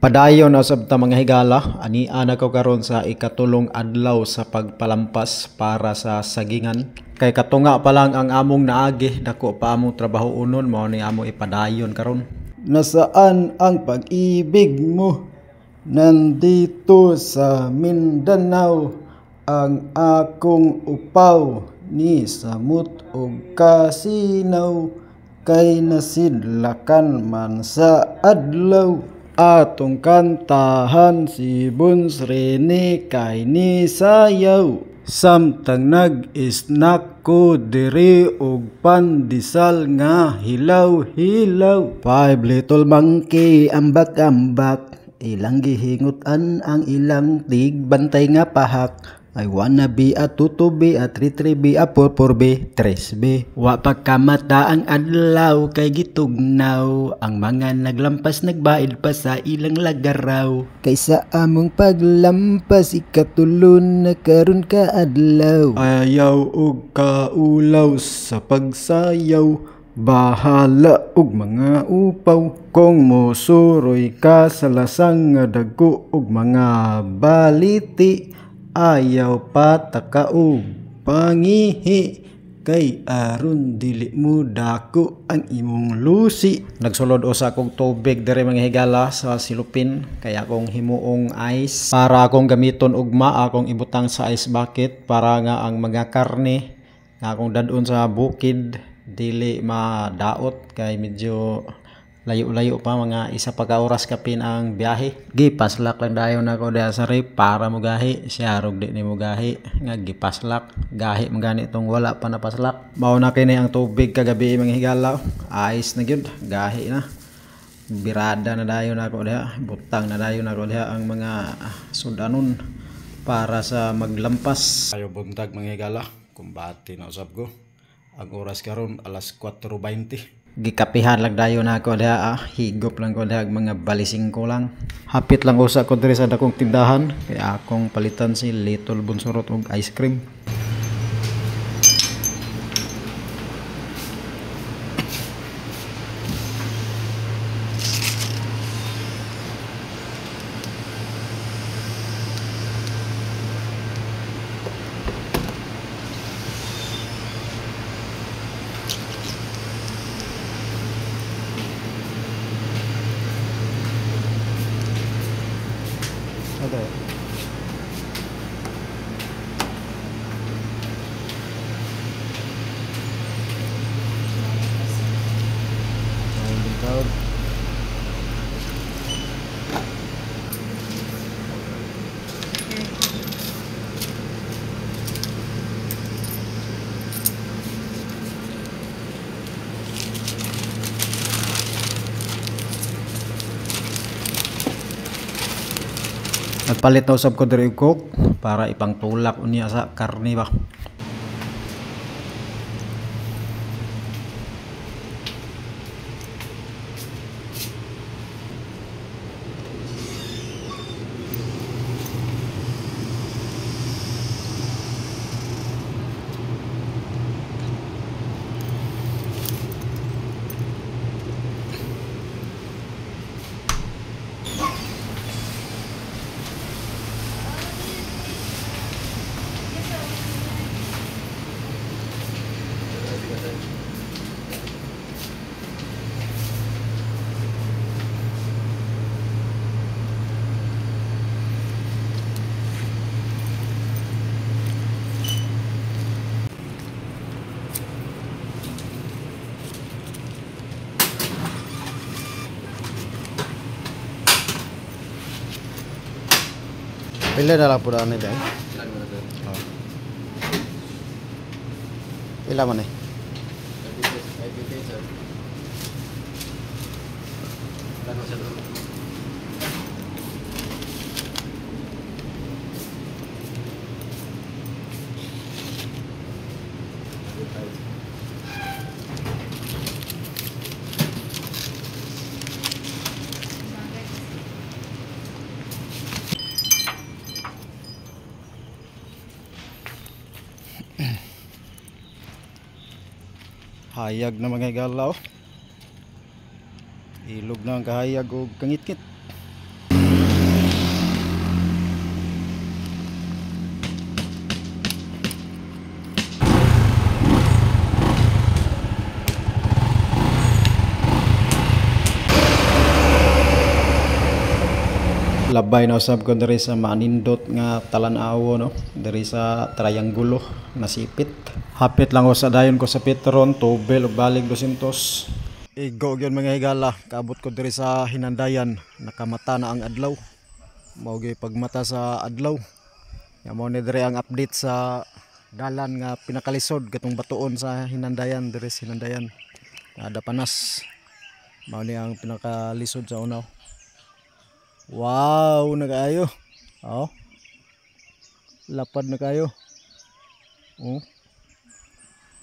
Padayon na sab ta, mga higala, ani ana ko karon sa ikatulong adlaw sa pagpalampas para sa sagingan. Kay katunga pa lang ang among naagi, dako pa among trabaho unon, mao ni amo ipadayon karon. Nasaan ang pag-ibig mo? Nandito sa Mindanao ang akong upaw ni samot og kasinaw kay nasidlakan man sa adlaw. Atong kantahan si Buns Rene kay ni sayaw. Samtang nag-snack ko diri og pandesal nga hilaw-hilaw. Five little monkey, ambak-ambak, ilang gihingutan ang ilang tigbantay nga pahak. I wanna be a two to be a three three be a four four be tres be. Wa pa kamata ang adlaw kay gitugnaw. Ang mga naglampas nagbaid pa sa ilang lagaraw. Kaysa among paglampas ikatulo na karon ka adlaw. Ayaw og kaulaw sa pagsayaw, bahala og mga upaw. Kung mosuroy ka sa lasang nga dagko og mga baliti, ayaw pataka og pangihi kay aron dili mo dako ang imong lusi. Nagsulod usa kog tubig diri, mga higala, sa silupin kay akong himuong ice para akong gamiton ugma, akong ibutang sa ice bucket para nga ang mga karne nga akong dadon sa bukid dili madaot kay medyo layo-layo pa, mga isa pa ka oras kapin ang biyahe. Gipaslak lang dayon nako diha sa ref para mogahi siya rog di nimo gahi nga gipaslak, gahi man gani tong wala pa napaslak. Mao na kini ang tubig kagabi, mga higala, ice na gyud, gahi na. Birada na dayon ako diha, butang na dayon ako diha ang mga sudanon para sa maglampas. Ayo buntag, mga higala, kumbati na usab ko. Ang oras karon alas 4:20. Gikapihan lang dayon ako diha, higop lang ko diha mga balising ko lang. Hapit lang usa ko diri sa dakong tindahan kay akong palitan si Little Bunsurot og ice cream. Okay. Nagpalit na usab ko diri og Coke para ipangtulak unya sa karne ba. Pila na lang po na nito eh? Oh. Pila man eh? Hayag na, mga higala, oh. Ilog na ang kahayag og kangitngit. Labay na usab ko diri sa maanindot nga talan-awo, no, diri sa Triangulo nasipit. Hapit lang usa dayon ko sa Petron, tubel ug balig 200. Igo gyud, mga higala, kaabot ko diri sa Hinandayan, nakamata na ang adlaw. Mao gyud pagmata sa adlaw. Ya, mao ni diri ang update sa dalan nga pinakalisod katong batuon sa Hinandayan, diri sa Hinandayan. Dapanas. Mao ni ang pinakalisod sa una. Wow, na kaayo. Oh. Lapad na kayo. Oh.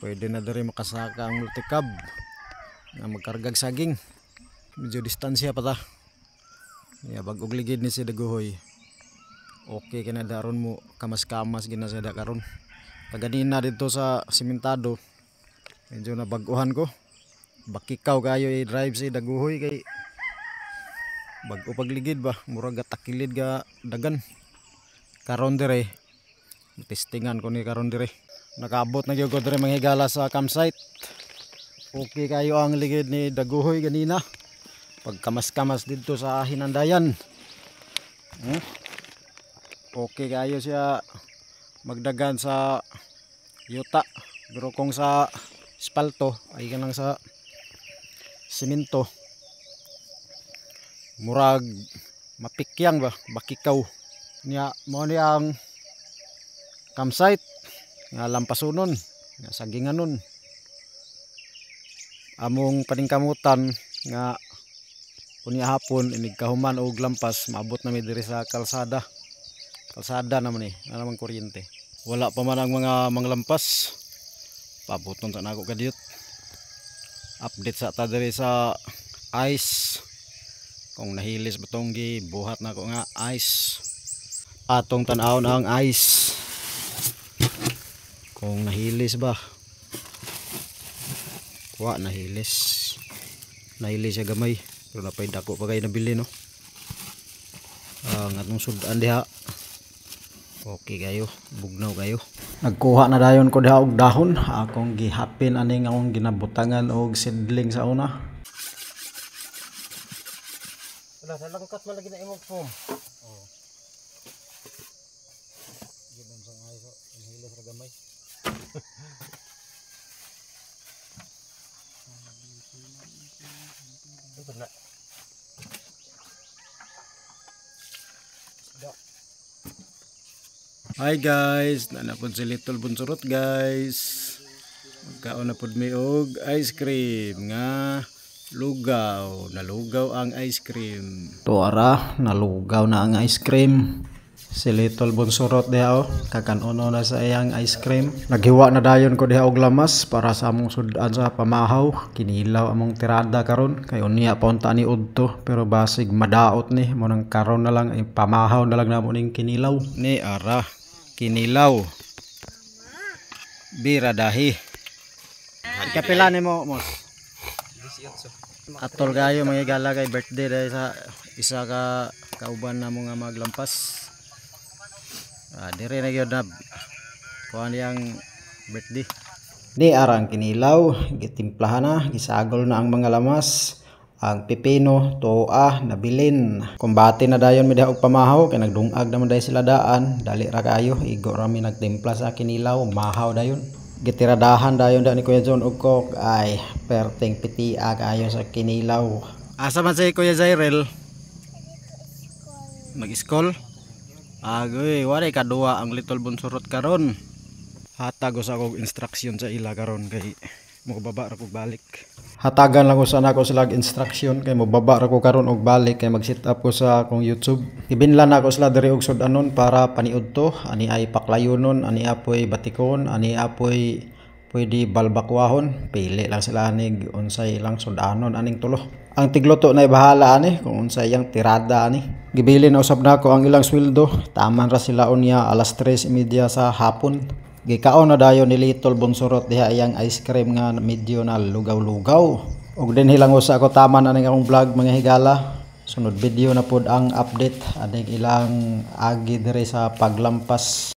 Pwede na diri makasaka ang multicab nga magkargag saging. Medyo distansya pa ta. Ya, bag-og ligid ni si Daguhoy. Okay kay na daron mo kamas-kamas gina sa da karon. Kaganina dito sa simentado, medyo nabag-uhan ko. Bakikaw kayo i-drive si Daguhoy kay bag-o pagligid ba, murag ga takilid ga dagan. Karon dire, testingan ko ni karon dire. Nakaabot na gyud ko dire, mga higala, sa campsite. Okay kayo ang ligid ni Daguhoy ganina. Pagkamas-kamas dito sa Hinandayan. Okay kayo siya magdagan sa yuta. Pero kung sa espalto ay kanang sa simento, murag mapikyang ba, bakikaw niya. Mao ni ang campsite nga lampasunon nga saginganon among paningkamutan nga unya hapon inig kahuman og lampas, maabot na mi diri sa kalsada. Kalsada naman eh, na namang kuryente. Wala pa man ang mga manglampas, pabuton sa nako kadiyot. Update sa ta diri sa ice kung nahilis ba tong gibuhat nako nga ice. Atong tan-awon ang ice kung nahilis ba. Wa nahilis, nahilis siya gamay, pero napay dako pa kayo nabili, no. Ang atong sudan diha, okay kayo, bugnaw kayo. Nagkuha na dayon ko diha og dahon, akong gihapin aning akong ginabutangan og seedling sa una. Wala, sa langkat man lagi na imong foam. Oh. Ginon sa ice, nahilis ra gamay. Ito na. Hi guys, naa na pod si Little Bunsurot, guys. Magkaon na pod mi og ice cream nga lugaw. Nalugaw ang ice cream. Tuara, nalugaw na ang ice cream. Si Little Bunsurot diha oh, kakanuno na sa iyang ice cream. Naghiwa na dayon ko diha og lamas para sa among sudan sa pamahaw. Kinilaw among tirada karon kay unya pa unta ni udto, pero basig madaot ni mo nang karon na lang ay pamahaw na lang namo ning kinilaw. Ni ara kinilaw. Bira dahi. Kapila nimo, Mos? 18. Atol kayo, mga higala, kay birthday dahil sa isa ka kauban na mga maglampas. Dire na gyud na kuan yang birthday. Ni arang kinilaw, gitimplahan na, gisagol na ang mga lamas, ang pipino, tua, nabilin. Kumbate na dayon mi diha og pamahaw kay nagdungag naman dayon sila daan, dali ra kayo, igo ra mi nagtimpla sa kinilaw, mahaw dayon. Gitiradahan dayon da ni Kuya John og Coke, ay perting pitia kayo sa kinilaw. Asa man si Kuya Zairel? Nag-school? Agoy, wala kaduwa ang Little Bunsurot karon. Hatag sa akong instruction sa ila karon kay mobaba ra kog balik. Hatagan lang usa nako sila og instruction kay mobaba ra ko karon og balik kay mag-set up ko sa akong YouTube. Ibinlan nako sila diri og sudanon para paniudto, ani ay paklayonon, ani apoy batikon, ani apoy pwede balbakwahon. Pili lang sila anig unsay ilang sudanon aning tulo. Ang tigluto na bahala ani kung unsay iyang tirada ani. Gibilin na usab nako ang ilang sweldo. Taman ra sila unya alas 3:30 sa hapon. Gikaon na dayon ni Little Bunsurot diha iyang ice cream nga medyo na lugaw-lugaw. Og dinhi lang usa ko taman aning akong vlog, mga higala. Sunod video na pod ang update aning ilang agi diri sa paglampas.